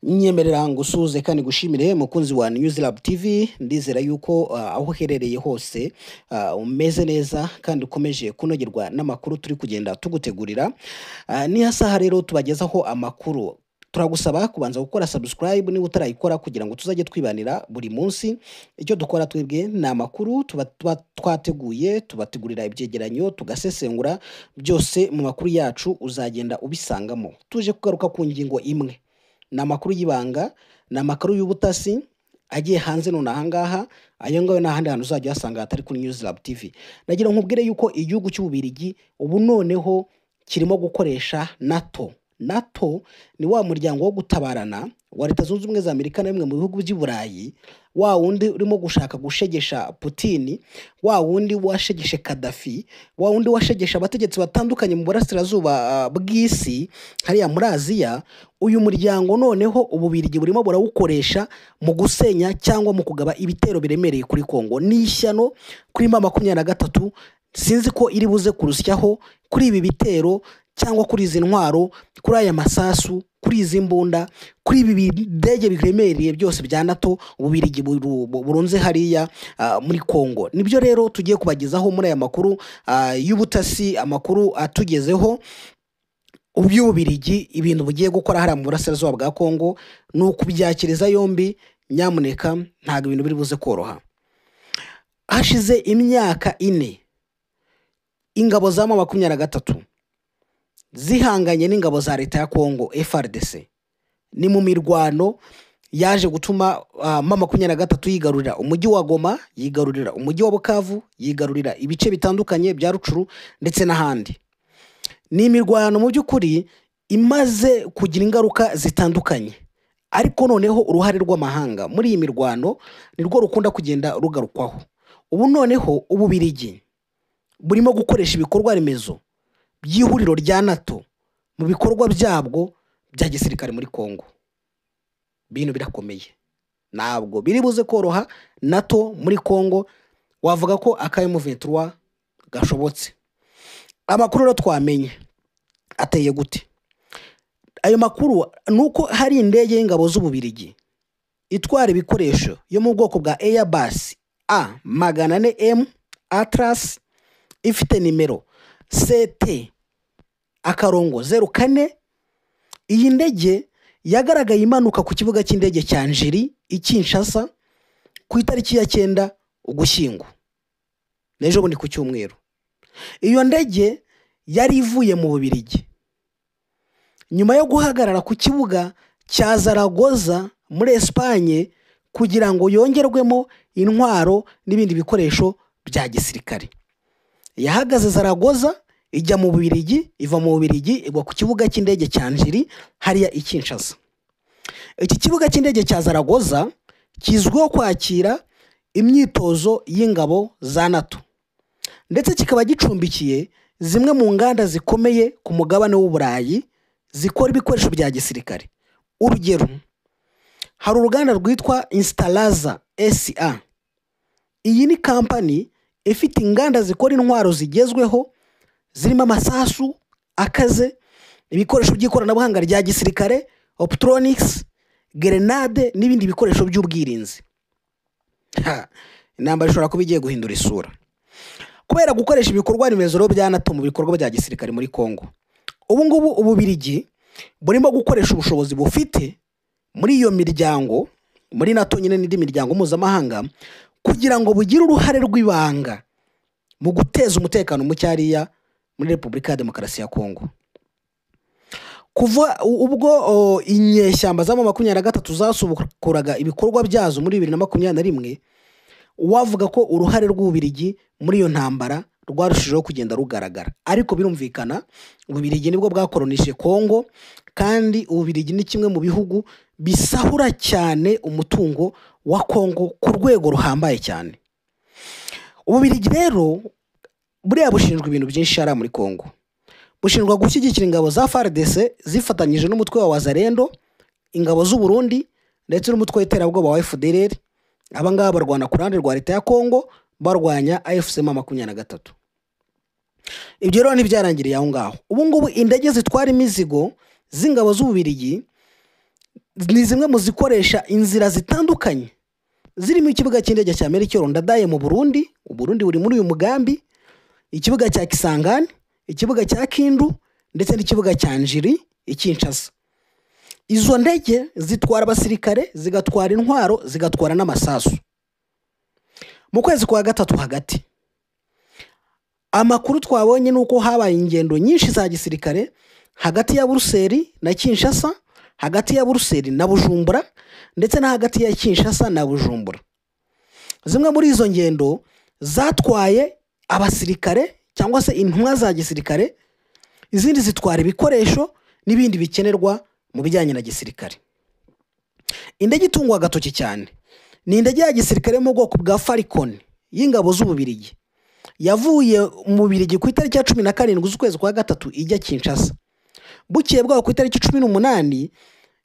Nyemerera ngusuhuze kandi ngushimire mukunzi wa News Lab TV. Ndizera yuko aho uherereye hose umeze neza kandi ukomeje kunogerwa n'amakuru turi kugenda tugutegurira. Ni saha rero tubagezaho amakuru. Turagusaba kubanza gukora subscribe niba utarayikora kugira ngo tuzajye twibanira buri munsi. Icyo dukora twebwe ni amakuru tuba twateguye, tubategurira ibyegeranyo, tugasesengura byose mu makuru yacu uzagenda ubisangamo. Tuje kugaruka ku ngingo imwe, ni amakuru y'ibanga, ni amakuru y'ubutasi agiye hanze none ahangaha. Ayo ngayo nta handi hantu uzajya uyasanga hatari kuri News Lab TV. Nagira ngo nkubwire yuko igihugu cy'Ububirigi ubu noneho kirimo gukoresha NATO. NATO ni wa muryango wo gutabarana wa Leta Zunze Ubumwe za Amerika na bimwe mu bihugu by'i Burayi, wa wundi urimo gushaka gushegesha Putin, wa wundi washegeshe Gaddafi, wa wundi washegesha abategetsi batandukanye mu burasirazuba bw'isi hariya muri Aziya. Uyu muryango noneho Ububirigi burimo burawukoresha mu gusenya cyangwa mu kugaba ibitero biremereye kuri Kongo. Ni ishyano kuri M23, sinzi ko iri buze kurusyaho kuri ibi bitero cyangwa kuri izi ntwaro, kuri aya masasu, kuri izi mbunda, kuri ibi bidege biremereye byose bya NATO Ububirigi burunze hariya muri Kongo. Nibyo rero tugiye kubagezaho muri aya makuru y'ubutasi, amakuru atugezeho uby'Ububirigi, ibintu bugiye gukora hariya mu burasirazuba bwa Kongo ni ukubyakiriza yombi. Nyamuneka, ntabwo ibintu biri buze koroha. Hashize imyaka 4 ingabo za M23 zihanganye n'ingabo za leta ya Kongo FARDC. Ni mu mirwano yaje gutuma M23 yigarurira umujyi wa Goma, yigarurira umujyi wa Bukavu, yigarurira ibice bitandukanye bya Rucuru ndetse n'ahandi. Ni imirwano mu by'ukuri imaze kugira ingaruka zitandukanye, ariko noneho uruhare rw'amahanga muri iyi mirwano nirwo rukunda kugenda rugarukwaho. Ubu noneho Ububirigi burimo gukoresha ibikorwa remezo by'ihuriro rya NATO mu bikorwa byabwo bya gisirikare muri Kongo. Ibintu birakomeye, ntabwo biri buze koroha. NATO muri Kongo wavuga ko aka M23 gashobotse. Amakuru rero twamenye ateye gute? Ayo makuru ni uko hari indege y'ingabo z'Ububirigi itwara ibikoresho yo mu bwoko bwa Airbus A 400 M Atlas ifite nimero CT akarongo 04. Iyi ndege yagaragaye imanuka ku kibuga cy'indege cya Njiri i Kinshasa ku itariki ya 9 Ugushyingo, n'ejo bundi ku cyumweru. Iyo ndege yari ivuye mu Bubirigi nyuma yo guhagarara ku kibuga cya Zaragoza muri Espagne kugira ngo yongerwemo intwaro n'ibindi bikoresho bya gisirikare. Yahagaze Zaragoza ijya mu Bubirigi, iva mu Bubirigi igwa ku kibuga cy'indege cya Njiri hariya i Kinshasa. Iki kibuga cy'indege cya Zaragoza kizwiho kwakira imyitozo y'ingabo za NATO, ndetse kikaba gicumbikiye zimwe mu nganda zikomeye ku mugabane w'Uburayi zikora ibikoresho bya gisirikare. Urugero, hari uruganda rwitwa Instalaza SA. Iyi ni kampani ifite inganda zikora intwaro zigezweho zirimo amasasu akaze, ibikoresho by'ikoranabuhanga rya gisirikare, optronics, grenade n'ibindi bikoresho by'ubwirinzi. Intambara ishobora kuba igiye guhindura isura kubera gukoresha ibikorwa remezo bya NATO mu bikorwa bya gisirikare muri Kongo. Ubu ngubu Ububirigi burimo gukoresha ubushobozi bufite muri iyo miryango, muri NATO nyine n'indi miryango mpuzamahanga, kugira ngo bugire uruhare rw'ibanga mu guteza umutekano muke hariya muri Repubulika ya Demokarasi ya Kongo. Kuva ubwo inyeshyamba za M23 zasubukuraga ibikorwa byazo muri 2021, uwavuga ko uruhare rw'Ububirigi muri iyo ntambara rwarushijeho kugenda rugaragara. Ariko birumvikana, Ububirigi nibwo bwakoronije Kongo, kandi Ububirigi ni kimwe mu bihugu bisahura cyane umutungo wa Kongo ku rwego ruhambaye cyane. Ububirigi rero buriya bushinjwa ibintu byinshi hariya muri Kongo. Bushinjwa gushyigikira ingabo za FARDC zifatanyije n'umutwe wa Wazalendo, ingabo z'u Burundi ndetse n'umutwe w'iterabwoba wa FDLR. Aba ngaba barwana ku ruhande rwa leta ya Kongo barwanya AFC M23. Ibyo rero ntibyarangiriye aho ngaho. Ubu ngubu indege zitwara imizigo z'ingabo z'Ububirigi Ni zimwe mu zikoresha inzira zitandukanye zirimo ikibuga cy'indege cya Melchior Ndadaye mu Burundi. Uburundi buri muri uyu mugambi, ikibuga cya Kisangani, ikibuga cya Kindu ndetse n'ikibuga cya Njiri i Kinshasa. Izo ndege zitwara abasirikare, zigatwara intwaro, zigatwara n'amasasu. Mu kwezi kwa gatatu hagati, amakuru twabonye ni uko habaye ingendo nyinshi za gisirikare hagati ya Buruseli na Kinshasa, hagati ya Buruseli na Bujumbura, ndetse na hagati ya Kinshasa na Bujumbura. Zimwe muri izo ngendo zatwaye abasirikare cyangwa se intumwa za gisirikare, izindi zitwara ibikoresho n'ibindi bikenerwa mu bijyanye na gisirikare. Indege itungwa agatoki cyane ni indege ya gisirikare yo mu bwoko bwa Falcon y'ingabo z'Ububirigi, yavuye mu Bubiligi ku itariki ya 17 z'ukwezi kwa gatatu ijya Kinshasa. Bukeye bwaho ku itariki 18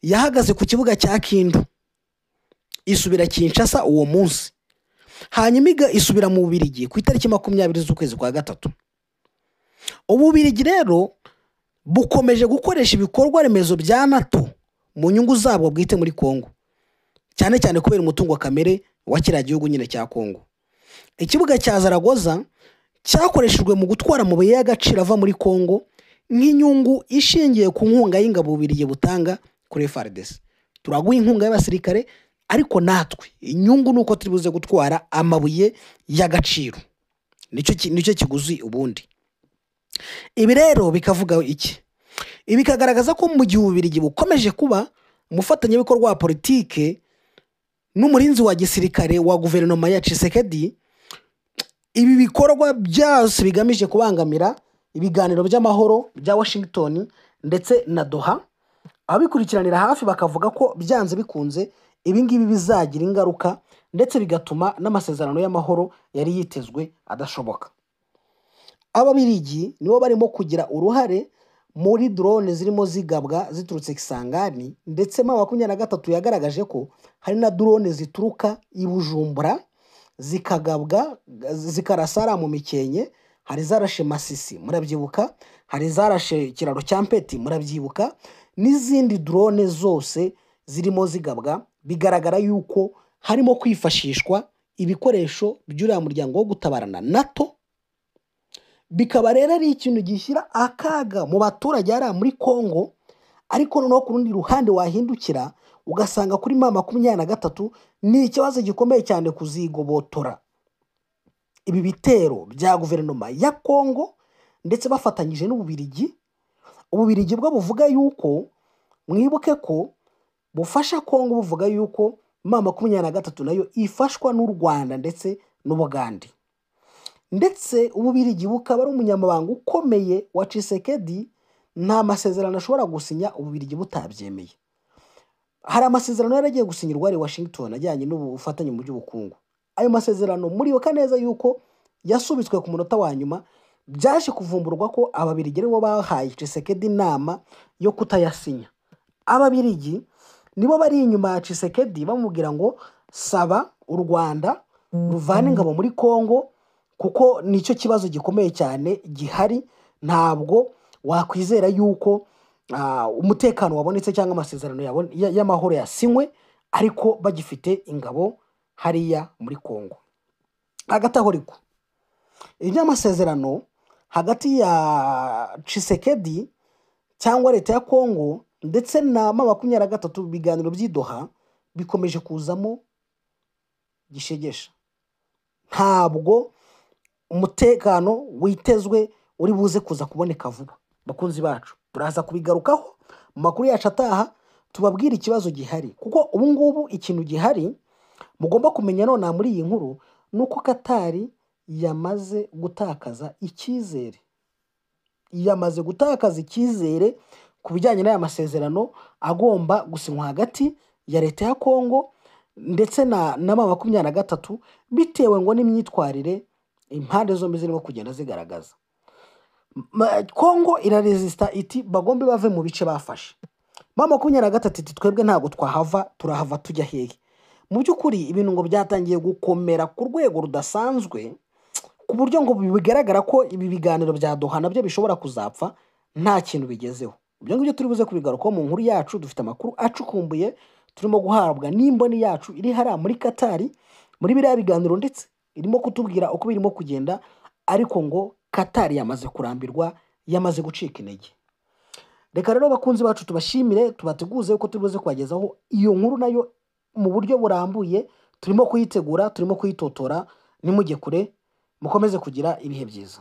yahagaze ku kibuga cya Kindu, isubira Kinshasa uwo munsi, hanyuma isubira mu Bubiligi ku itariki 20 z'ukwezi kwa gatatu. Ububirigi rero bukomeje gukoresha ibikorwa remezo bya NATO mu nyungu zabwo bwite muri Kongo, cyane cyane kubera umutungo kamere wa kiriya gihugu nyine cya Kongo. Ikibuga cya Zaragoza cyakoreshejwe mu gutwara amabuye y'agaciro ava muri Kongo nk'inyungu ishingiye ku nkunga y'ingabo Ububiligi butanga kuri FARDC. Turaguha inkunga y'abasirikare, ariko natwe inyungu ni uko turi buze gutwara amabuye y'agaciro, nicyo kiguzi ubundi. Ibi rero bikavuga iki? Ibi bikagaragaza ko mu gihe Ububiligi bukomeje kuba umufatanyabikorwa wa politike n'umurinzi wa gisirikare wa guverinoma ya Tshisekedi, ibi bikorwa byose bigamije kubangamira ibiganiro by'amahoro bya Washington ndetse na Doha. Ababikurikiranira hafi bakavuga ko byanze bikunze ibi ngibi bizagira ingaruka ndetse bigatuma n'amasezerano y'amahoro yari yitezwe adashoboka. Ababiligi nibo barimo kugira uruhare muri drone zirimo zigabwa ziturutse Kisangani, ndetse M23 yagaragaje ko hari na drone zituruka i Bujumbura zikagabwa zikarasara mu Mikenke. Hari zarashe Masisi murabyibuka, hari zarashe ikiraro cya Mpeti murabyibuka, n'izindi drone zose zirimo zigabwa. Bigaragara yuko harimo kwifashishwa ibikoresho by'uriya muryango wo gutabarana NATO, bikaba rero ari ikintu gishyira akaga mu baturage hariya muri Kongo. Ariko noneho ku rundi ruhande wahindukira ugasanga kuri M23 ni ikibazo gikomeye cyane kuzigobotora ibi bitero bya guverinoma ya Kongo ndetse bafatanyije n'Ububirigi. Ububirigi bwo buvuga yuko, mwibuke ko bufasha Kongo, buvuga yuko M23 nayo ifashwa n'u Rwanda ndetse n'Ubugande, ndetse Ububirigi bukaba ari umunyamabanga ukomeye wa Tshisekedi. Nta masezerano ashobora gusinya Ububirigi butabyemeye. Hari amasezerano yari agiye gusinyirwa ari Washington ajyanye n'ubufatanye mu by'ubukungu. Ayo masezerano muribuka neza yuko yasubitswe ku munota wa nyuma. Byaje kuvumburwa ko Ababiligi aribo bahaye Tshisekedi inama yo kutayasinya. Ababiligi nibo bari inyuma ya Tshisekedi bamubwira ngo saba u Rwanda ruvane ingabo muri Kongo, kuko nicyo kibazo gikomeye cyane gihari. Ntabwo wakwizera yuko umutekano wabonetse cyangwa amasezerano y'amahoro yasinywe ariko bagifite ingabo hariya muri Kongo. Hagati aho ariko iby'amasezerano hagati ya Tshisekedi cyangwa leta ya Kongo ndetse na M23, ibiganiro by'i Doha bikomeje kuzamo gishegesha. Ntabwo umutekano witezwe uri buze kuza kuboneka vuba. Bakunzi bacu, turaza kubigarukaho mu makuru yacu ataha, tubabwire ikibazo gihari, kuko ubu ngubu ikintu gihari mugomba kumenya none muri iyi nkuru ni uko Katari yamaze gutakaza icyizere, yamaze gutakaza icyizere ku bijyanye n'aya masezerano agomba gusinywa hagati ya leta ya Kongo ndetse na M23, bitewe ngo n'imyitwarire impande zombi zirimo kugenda zigaragaza. Kongo iraresista iti bagombe bave mu bice bafashe. M23 iti twebwe ntabwo twahava, turahava tujya hehe? Mu by'ukuri ibintu ngo byatangiye gukomera ku rwego rudasanzwe, ku buryo ngo bigaragara ko ibi biganiro bya Doha nabyo bishobora kuzapfa nta kintu bigezeho. Ibyo ngibyo turi buze kubigarukaho mu nkuru yacu. Dufite amakuru acukumbuye turimo guhabwa n'imboni yacu iri hariya muri Katari muri biriya biganiro, ndetse irimo kutubwira uko birimo kugenda, ariko ngo Katari yamaze kurambirwa, yamaze gucika intege. Reka rero bakunzi bacu tubashimire, tubateguze uko turi buze kubagezaho iyo nkuru nayo mu buryo burambuye. Turimo kuyitegura, turimo kuyitotora. Nimujye kure, mukomeze kugira ibihe byiza.